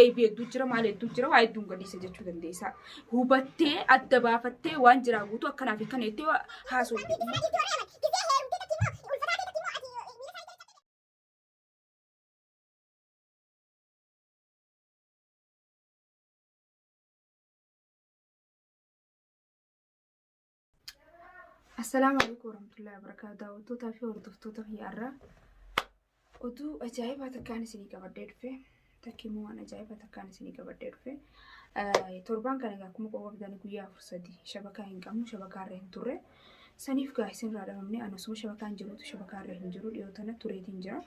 Eebii hedduu jira, maal hedduu jira, waa hedduun gadhiisa jechuu dandeessa. Hubattee adda baafattee waan jiraa guutuu akkanaa fi kana jettee haasofte. Assalaamu alaikum warahmatullahi wabarakatuh. Daawwattootaa fi hordoftoota kiyyaarraa oduu ajaa'ibaa takkaan isinii qabadhee dhufe. Takki immoo waan ajaa'ibaa takkaan isinii qabadhee dhufe. Torbaan kana egaa akkuma qofa bitanii guyyaa 4 3 shabakaa hin qabnu, shabakaarra hin turre. Saniif gaa isinirraa dhabamne ani osuma shabakaan jirutu shabakaarra hin jiru dhiyoo tana tureetiin jira.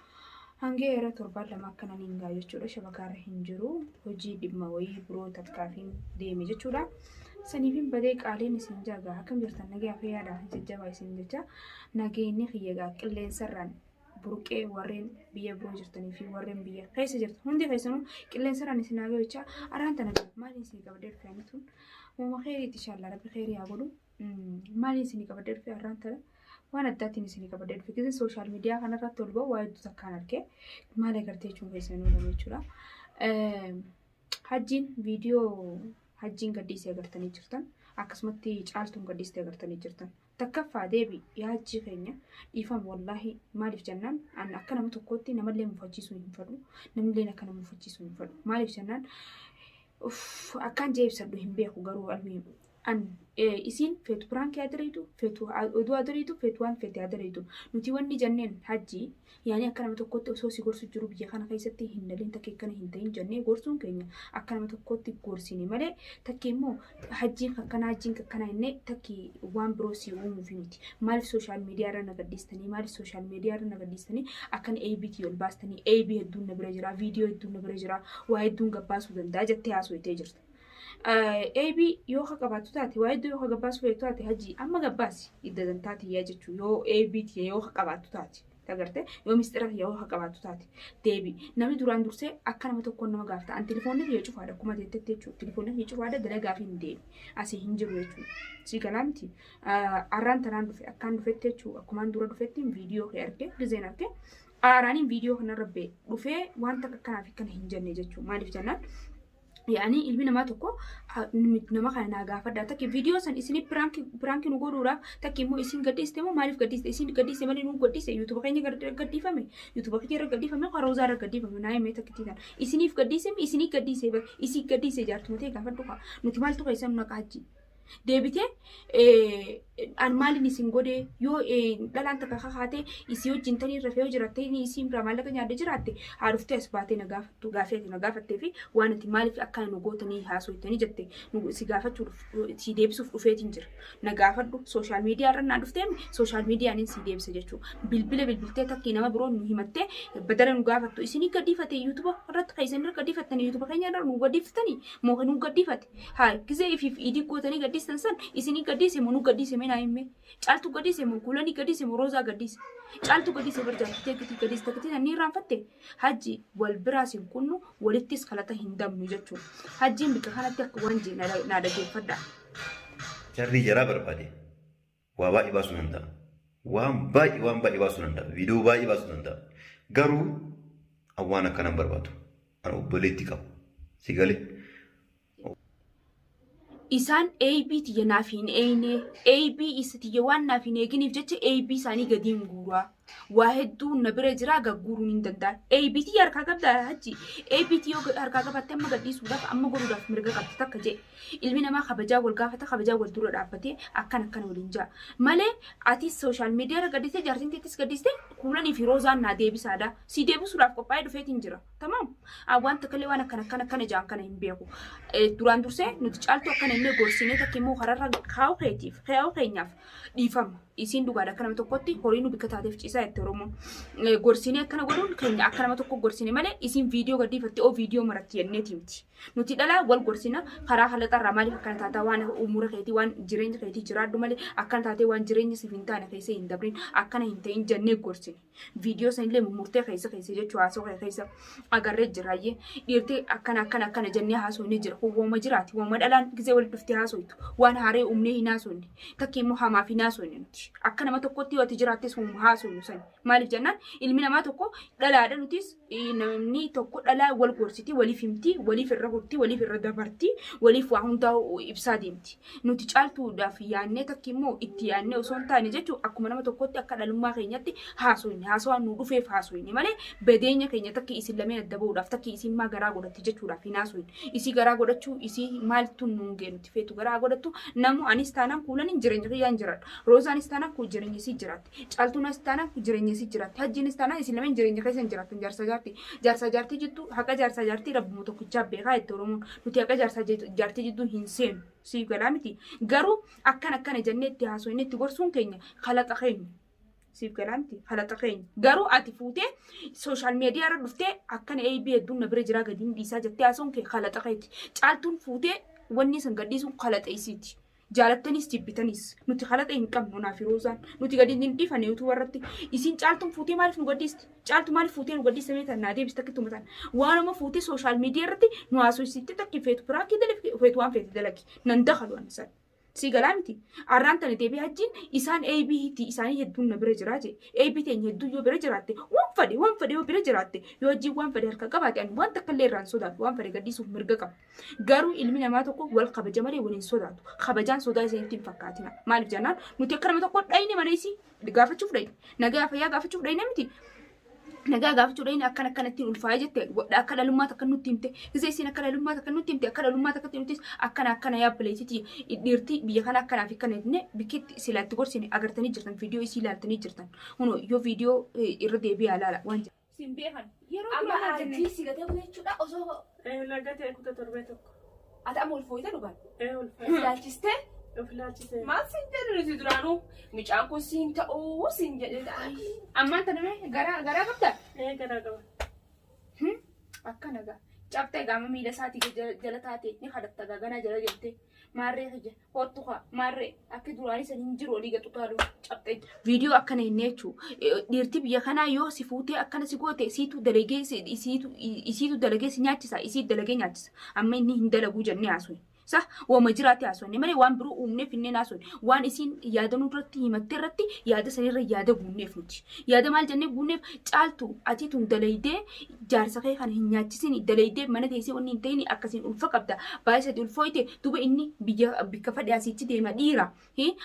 Hanga yeroo torbaan 2 akkanan hin gaa jechuudha. Shabakaarra hin jiru. Hojii dhimma wayii biroo takkaafiin deeme jechuudha. Saniifin badee qaaliin isin jaagaa akkam jirtan, nagaa fayyaadha, jajjabaa isin jecha. Nageenyi kiyya gaa qilleensarraan burqee warreen biyya biroo jirtanii fi warreen biyya keessa jirtan hundi keessanuu qilleensarraan isin haa gahu jecha. Araan tana maaliin isin qabadee dhufe? Ani tun uuma keeriiti, inshallah rabbi keerii haa godhu. Maaliin isin qabadee dhufe araan tana? Waan addaatiin isin qabadee dhufe. Gizee social media kanarratti ol ba'u waa hedduu takkaan argee maal agartee jechuun keessanuu nama jechuudha. Hajjiin viidiyoo hajjiin gadhiisee agartanii jirtan, akkasumatti caaltuun gadhiistee agartanii jirtan. Takkaffaa deebi yaa hajjii keenya, dhiifama wallaahi. Maaliif jennaan, an akka nama tokkootti namallee mufachiisuu hin fedhu, namnillee akka nama mufachiisuu hin fedhu. Maaliif jennaan, akkaan jee ibsadhu hin beeku, garuu almi an isiin feetu prank haa dalayitu, feetu oduu haa dalayitu, feetu waan feete haa dalayitu, nuti wanni jenneen hajjii yaani akka nama tokkotti osoo si gorsu jiru biyya kana keessatti hin dalin, takka akkana hin ta'in jennee gorsuun keenya akka nama tokkotti gorsine malee takki immoo hajjiin akkanaa, hajjiin akkanaa jennee takki waan biroo si uumuufi miti. Maaliif social media irra na gadhiistanii? Maaliif social media irra na gadhiistanii? Akkana ABT ol baastanii, AB hedduun na bira jira, viidiyoo hedduun na bira jira, waa hedduun gabbaasuu danda'a jettee haasofitee jirta. AB yoo ka qabaattu taate, waa hedduu yoo ka gabbaasuu feetu taate, hajii amma gabbaasi idda dantaa tiyyaa jechuu. Yoo AB tiyya yoo ka qabaattu taate, agarte, yoo mistira kiyya yoo ka qabaattu taate, deebi. Namni duraan dursee akka nama tokkoon nama gaafata. An telefoonni kiyya cufaadha akkuma jettetti jechuudha. Telefoonni kiyya cufaadha, dalagaaf hin deemi, asii hin jiru jechuudha. Si galaa miti? Arraan tanaan dhufe, akkaan dhufetti jechuudha. Akkumaan dura dhufetti viidiyoo kee arge, gizeen arge aaraaniin viidiyoo kanarra ba'e dhufee waan takka akkanaa fi akkana hin jenne jechuudha. Maaliif jennaan, yaani ilmi namaa tokko nama kana naa gaafadha. Takki viidiyoo san isin prank nu godhuudhaaf, takki immoo isin gadhiiste moo maaliif gadhiiste? Isin gadhiiste malee nu gadhiiste? YouTube keenya gadhiifame, YouTube keenya irra gadhiifame, karoozaa irra gadhiifame naa himee. Takkitti tan isiniif gadhiise, isinii gadhiise, isii gadhiise jaartuma ta'e gaafadhu kaa. Nuti maaltu keessa nu naqaa? Hajji deebitee an maaliin isin godhee? Yoo dhalaan takka kakaatee isii wajjin tanii rafee yoo jiraatte, inni isiin biraa maallaqa nyaadde jiraatte, haa dhuftee as baatee na gaafattu. Gaafii ati na gaafattee fi waan ati maaliif akkana nu gootanii haasofitanii jette si gaafachuu, si deebisuuf dhufeetiin jira. Na gaafadhu, social media irra naa dhuftee social mediaan si deebisa jechuudha. Bilbila bilbiltee takkii nama biroo nu himattee badala nu gaafattu. Isinii gadhiifate YouTube irratti, kan isin irra gadhiifattanii YouTube keenya irra nu gadhiiftanii moo nu gadhiifate? Haa gizee ifiif idii gootanii gadhiistan san isinii gadhiise moo nu gadhiise? Mee naa himme. Caaltu gadhiise moo kuulanii gadhiise moo roozaa gadhiise? Caaltu gadhiise bar, jaartitee gatii gadhiise takkitii tan ni irraanfatte. Hajji wal biraas hin kunnu, walittis kalata hin dabnu jechuudha. Hajjiin bikka kanatti akka waan jee naa dhageeffadha. Jarri jaraa barbaade waa baay'ee baasuu danda'a. Waan baay'ee, waan baay'ee baasuu danda'a. Viidiyoo baay'ee baasuu danda'a. Garuu an waan akkana hin barbaadu. An obboleetti qaba. Si galee? Isaan AB tiyya naaf hin eegne. AB isa tiyya waan naaf hin eeginiif jecha AB isaanii gadi hin guuraa. Waa hedduu na bira jira, gagguuruun hin danda'an. AB tiyya harkaa qabda hajji. AB tiyya yoo harkaa qabatte amma gadhiisuudhaaf, amma godhuudhaaf mirga qabda takka jee. Ilmi namaa kabajaa wal gaafata, kabajaa wal dura dhaabbatee akkana akkana waliin jaa. Malee atis social media irra gaddiste, jaartiin teettis gaddiste, kuulanii fi roozaan naa deebisaadha. Si deebisuudhaaf qophaa'ee dhufeetiin jira. Tamaam. Waan takka illee waan akkana akkana akkana jaan kana hin beeku. Duraan dursee nuti caaltuu akkana inni gorsinee takka immoo kararra kaa'u keetiif, kaa'u keenyaaf dhiifama. Isiin dhugaadha, akka nama tokkotti horii nu bikka taateef ciisaa jette Oromoon. Gorsinee akkana godhuun keenya akka nama tokko gorsine malee isiin viidiyoo gadhiifatte oo viidiyoo maratti jenneeti miti. Nuti dhalaa wal gorsina karaa halaxarraa. Maaliif akkana taataa? Waan umura keetii, waan jireenya keetii jiraadhu malee akkana taatee waan jireenya siif hin taane keessa hin dabrin, akkana hin ta'in jennee gorsine. Viidiyoo sanillee mummurtee keessa keessa jechuu haasoo kee keessa agarree jiraayyee dhiirti akkana akkana akkana jennee haasofne jira. Kun wooma jiraati, wooma dhalaan gisee walitti dhuftee haasoytu. Waan haaree uumnee hin haasofne, takki immoo hamaaf hin haasofne. Nuti akka nama tokkotti yoo ati jiraattes wooma haasofnu. sani. Maaliif jennaan ilmi namaa tokko dhalaadha nutis namni tokko dhalaa wal gorsiti, waliif himti, waliif irra hurti, waliif irra dabarti, waliif waa hundaa ibsaa deemti. Nuti caaltuudhaaf yaannee takki immoo itti yaannee osoo hin taane jechuun akkuma nama tokkotti akka dhalummaa keenyatti haasofne, haasawaan nu dhufeef haasofne malee badeenya keenya takki isin lameen adda bahuudhaaf takki isin maa garaa godhatti jechuudhaaf hin haasofne. Isii garaa godhachuu isii maaltu nuun geenutti feetu garaa godhattu namu anis taanaan kuulaniin jireenya kiyyaan jiraadha. Roozaanis taanaan kun jireenya isii jiraatti. Caaltuunas taanaan kun jireenya isii jiraatti. Hajjiinis taanaan isin lameen jireenya keessa hin jiraattan jaarsa jaartii. Jaarsa jaartii jidduu haqa jaarsa jaartii rabbuma tokkichaa beekaa itti Oromoon. Nuti haqa jaarsa jaartii jidduu hin seenu. Siif galaa miti. Garuu akkana akkana jennee itti haasofne itti gorsuun keenya kalaqa keenya. Siif galaa miti kalaqa keenya. Garuu ati fuutee social media irra dhuftee akkana eebii hedduun na bira jiraa gadi hin dhiisaa jettee haasa'uun kee kalaqa keeti. Caaltuun fuutee wanni san gadhiisuun kalaqa isiiti. Jaalattanis jibbitanis nuti kalaqa hin qabnu naaf Roozaan nuti gadi hin dhiifanne yuutuuba irratti. Isin caaltuun fuutee maaliif nu gadhiiste? Caaltu maaliif fuutee nu gadhiiste mee tan naa deebiste takkittuma tan. Waanuma fuutee social media irratti nu haasofsiifte takki feetu prank dalagi feetu waan feete dalagi. Nan dakalu ani san. Sii galaa miti. Arraan tana deebi'ee hajjiin isaan eebii isaanii hedduun na bira jiraa jee. Eebii teenya hedduu yoo bira jiraatte waan fedhe waan fedhe yoo bira jiraatte yoo hajjiin waan fedhe harka qabaate ani waan takka illee irraa hin sodaadhu waan fedhe gadhiisuuf mirga qaba. Garuu ilmi namaa tokko wal kabaja malee wal hin sodaatu. Kabajaan sodaa isinitti hin fakkaatina. Maaliif jennaan nuti akka nama tokko dhayne mana isii gaafachuuf dhayne. Nagaa fayyaa gaafachuuf dhayne miti. Nagaa gaafachuu dhayne akkana akkanatti ulfaa'ee jette akka dhalummaa takka nutti himte. Gisee isiin akka dhalummaa takka nutti himte akka dhalummaa takka nutti akkana akkana yaabbileetiti dhiirti biyya kana akkanaa fi akkana jenne bikkitti silaatti gorsine agartanii jirtan viidiyoo isii ilaaltanii jirtan. Kunoo yoo viidiyoo irra deebi'aa ilaala waan jedhu. Sin beekan yeroo Amma dura maal jenne? hajjii si gatee kute jechuudha osoo Lagatee kuta torbee tokko. Ati amma ulfooyte dhugaan. Ulfa. Of ilaalchistee Of ilaalchisee. maal siin jedhu nuti duraanuu mucaan kun siin ta'uu siin jedhe. Ammaan tana mee garaa garaa qabdaa? Garaa qaba. Akkana gaa. Cabtee gaama miila isaatii jala taate ni kadhatta gaa ganaa jala jettee. Maarree kiyya hoottu kaa maarree akka duraanii san hin jiru olii gad utaaluu cabxee. Viidiyoo akkana hin jechuu dhiirti biyya kanaa yoo si fuutee akkana si goote isiitu dalagee isiitu dalagee si nyaachisa isii dalagee nyaachisa amma inni hin dalaguu jennee haasofne. Sa wama jiraate haasofne malee waan biroo uumneef hin haasofne waan isiin yaada nurratti himatte irratti yaada sanirra yaada guunneef nuti. Yaada maal jennee guunneef caaltu ati tun dalaydee jaarsa kee kana hin nyaachisin dalaydee mana teessee wanni hin ta'in akkasiin ulfa qabda baay'ee sadi ulfooyte duuba inni biyya bikka fadhe asiichi deema dhiira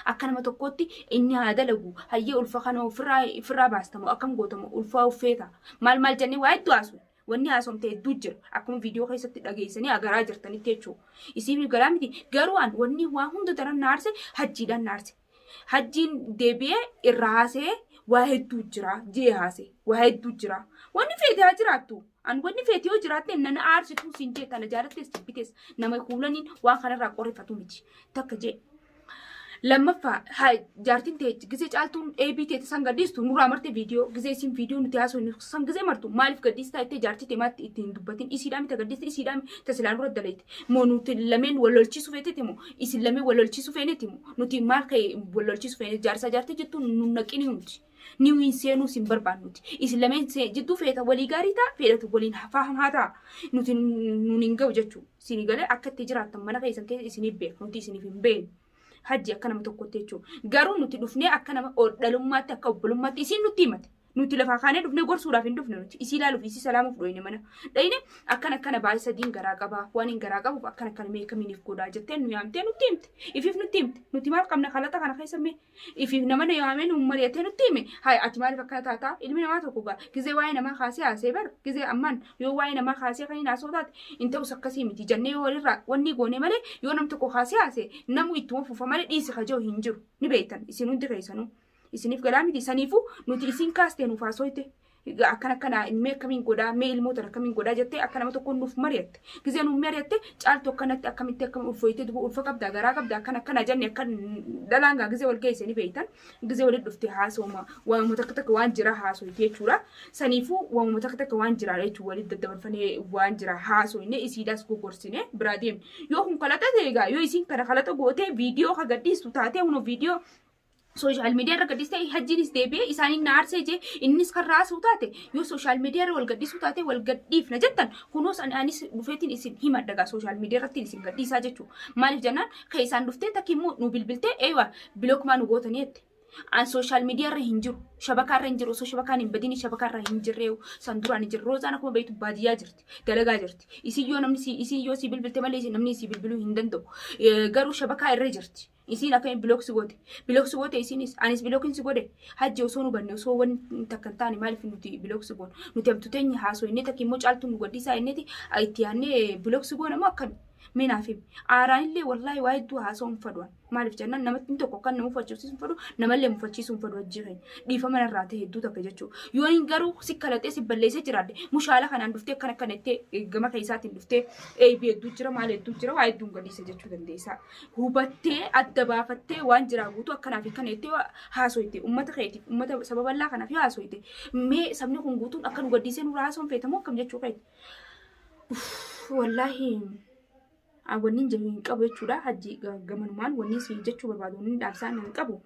akka nama tokkootti inni haa dalagu hayyee ulfa kana ofirraa baastamu akkam gootamu ulfaa uffeeta maal maal jennee waa hedduu haasofne. Wanni haasofte hedduu jira akkuma viidiyoo keessatti dhageessanii agaraa jirtanitti jechuudha. Isiin galaa miti garuu an wanni waa hunda daran na aarse hajjiidhaan na aarse. Hajjiin deebi'ee irraa haasee waa hedduu jira jee haase waa hedduu jira. Wanni feete haa jiraattu. An wanni feete yoo jiraatte nana aarsitu siin jee tana jaalattees jibbitees nama kuulaniin waan kanarraa qorrifatu miti takka jee. Lammaffaa jaartiin ta'e gisee caaltuun eebii ta'e san gadhiistu nurraa marte viidiyoo gisee isin viidiyoo nuti haasofnu san gisee martu maaliif gadhiistaa jettee jaartii ta'e maatti ittiin dubbatin isiidhaa miti gadhiiste isiidhaa miti tasilaan dura dalayti moo nuti lameen wal lolchiisuu feeteeti moo isin lameen wal lolchiisuu feeneeti moo nuti maal ka'e wal lolchiisuu feene jaarsaa jaartii jettuun nu naqini nuti. Ni wiin seenuu isin barbaannuti. Isin lameen jidduu feeta walii gaarii ta'a feedhatu waliin haa ta'a. Nuti nuun hin ga'u jechuudha. Isin galee akka itti jiraattan mana keessan keessa isiniif beeku nuti isiniif hin beeknu. Hajji akka nama tokkotti jechuudha. Garuu nuti dhufnee akka nama dhalummaatti akka obbolummaatti isiin nutti himate. Nuti lafaa kaanee dhufnee gorsuudhaaf hin dhufne nuti. Isii ilaaluuf isii salaamuuf dhoyne mana. Dhayne akkana akkana baay'ee sadiin garaa qabaa waan hin garaa qabuuf akkana akkana mee kamiiniif godhaa jettee nu yaamtee nutti himte. Ifiif nutti himte. Nuti maal qabna kalaxa kana keessa mee ifiif nama na yaamee nu mari'atee nutti hime. Hayi ati maaliif akkana taataa? Ilmi namaa tokko gaa gizee waa'ee namaa kaasee haasee bar gizee ammaan yoo waa'ee namaa kaasee kan hin haasoo taate hin ta'us akkasii miti jennee yoo walirraa wanni goone malee yoo nam tokko kaasee haasee namu ittuma fufa malee dhiisi kajoo hin jiru ni beektan isin hundi keessanuu. Isiniif galaa miti saniifuu nuti isin kaastee nuuf haasoyte akkana akkana mee akkamiin godhaa mee ilmoota akkamiin godhaa jettee akka nama tokkoon nuuf mari'atte. Gizee nuuf mari'atte caaltu akkanatti akkamitti akkam ulfooyte duba ulfa qabdaa garaa qabdaa akkana akkana jenne akka dhalaan gaa gizee wal geesse ni beektan gizee walitti dhufte haasooma waamuma takka takka waan jira haasoyte jechuudha. Saniifuu waamuma takka takka waan jira jechuudha walitti daddabarfannee waan jira haasoyne isiidhaas gogorsine biraa deemne. Yoo kun kalaxa ta'e egaa yoo isiin kana kalaxa gootee viidiyoo ka gadhiistu taatee hunoo viidiyoo social media irra gadhiistee hajjiinis deebi'ee isaaniin na aarsee jee innis kan raasuu taate yoo social media irra wal gadhiisuu taate wal gadhiifna jettan kunuus anis dhufeetiin isin himadha gaa social media irratti isin gadhiisaa jechuudha. Maaliif jennaan kan isaan dhuftee takki immoo nu bilbiltee eewa block maa nu gootanii jette. An sooshaal miidiyaa irra hin jiru. Shabakaa irra hin jiru. Osoo shabakaan hin badini shabakaa irra hin jirreewu. San duraan hin jiru. Roozaan akkuma beektu baadiyyaa jirti. Dalagaa jirti. Isin yoo namni si isin yoo si bilbilte malee isin namni si bilbiluu hin danda'u. Garuu shabakaa irra jirti. Isiin akkamiin block si goote? Block si goote isiinis anis blockiin si godhe. Hajji osoo nu banne osoo wanni takka hin taane maaliif nuti block si goona? Nuti hamtu teenya haasoo inni takka immoo caaltuun nu gadhiisaa inneeti itti yaannee block si goona moo akkami? Mee naaf himi. Aaraan illee wallaahi waa hedduu haasoo hin fedhu. Maaliif jennaan namatti tokko kan nama mufachiisu hin fedhu namallee mufachiisuu hin fedhu hajji keenya. Dhiifama narraa ta'e hedduu takka jechuudha. Yoo inni garuu si kalaxee si balleessee jiraadhe mushaala kanaan dhuftee akkana akkana jettee gama keessaatiin dhuftee eebii hedduu jira maal hedduu jira waa hedduun gadhiisa jechuu dandeessa. Hubattee adda baafattee waan jiraa guutuu akkanaa fi kana jettee haasoyte uummata keetiif uummata saba bal'aa kanaaf yoo haasoyte mee sabni kun guutuun akka nu gadhiisee nurraa haasoon feetamoo akkam jechuu keeti. Wallaahi wanni jedhu hin qabu jechuudha. Hajji gamanumaan wanni si jechuu barbaadu wanni dhaabsaan hin qabu.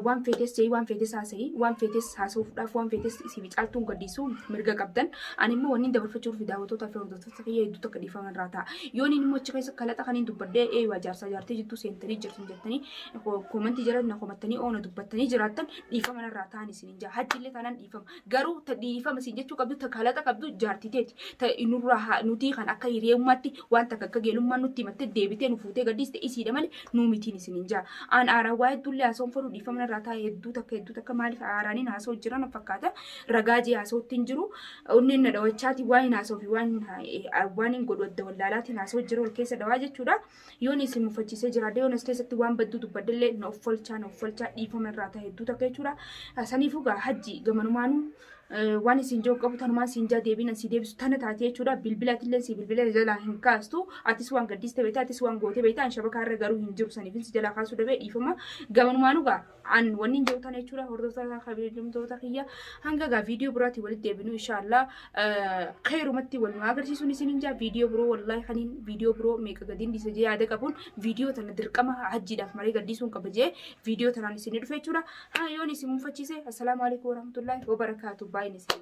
Waan feetes jee waan feetes haasa'ii waan feetes haasa'uudhaaf waan feetes si caaltuun gadhiisuu mirga qabdan. Ani immoo wanni dabarfachuu fi daawwattoota fi hordoftoota kiyya hedduu takka dhiifama irraa ta'a. Yoon inni immoo achi keessa kalaxa kan hin dubbadhee eeyyuu jaarsaa jaartii jidduu seentanii jirtan jettanii koomantii jala na komattanii oona dubbattanii jiraattan dhiifama irraa ta'an isin hin jaa. Hajji illee taanaan dhiifama. Garuu ta dhiifama isin jechuu qabdu ta kalaxa qabdu jaartii teeti. Ta nurraa nutii kan akka hiriyummaatti waan takka akka geelummaa nutti himattee deebitee nu fuutee gadhiiste isiidha malee nuu mitiin isin hin jaa. An aaraan waa hedduullee haasa'uun fedhu dhiifama irraa taa'e hedduu takka maaliif aaraaniin haasa'u jiran fakkaata. Ragaa jee haasa'utti hin jiru. Onneen na dhawachaati waan hin haasa'u fi waan hin godhu adda wallaalaatiin haasa'u jira wal keessa dhawaa jechuudha. Yoon isin mufachiisee jiraadhe yoon as keessatti waan badduu dubbaddellee na offolchaa dhiifama irraa taa'e hedduu takka jechuudha. Saniifuu gaa hajji gamanumaanuu waan isin jiru qabu tanumaan siin jaa deebiin si deebisu tana taate jechuudha. Bilbilaatillee si bilbila jalaa hin kaastu. Atis waan gaddiste beektaa atis waan goote beektaa an shabakaa irra garuu hin jiru saniif si jalaa kaasuu dabee dhiifama. Gamanumaanuu gaa an wanni hin jiru tana jechuudha. Hordoftoota kabajamtoota kiyya hanga gaa viidiyoo biraatti walitti deebinu inshaallah khayirumatti wal nu agarsiisuun isin hin jaa viidiyoo biroo wallaahi kaniin viidiyoo biroo meeqa gadiin dhiisa jee yaada qabuun viidiyoo tana dirqama hajjiidhaaf malee gaddisuun qaba jee viidiyoo tanaan isin dhufe jechuudha. Haa yoon isin mufachiise assalaamu alaikum warahmatullaahi wabarakaatu baay'een isin.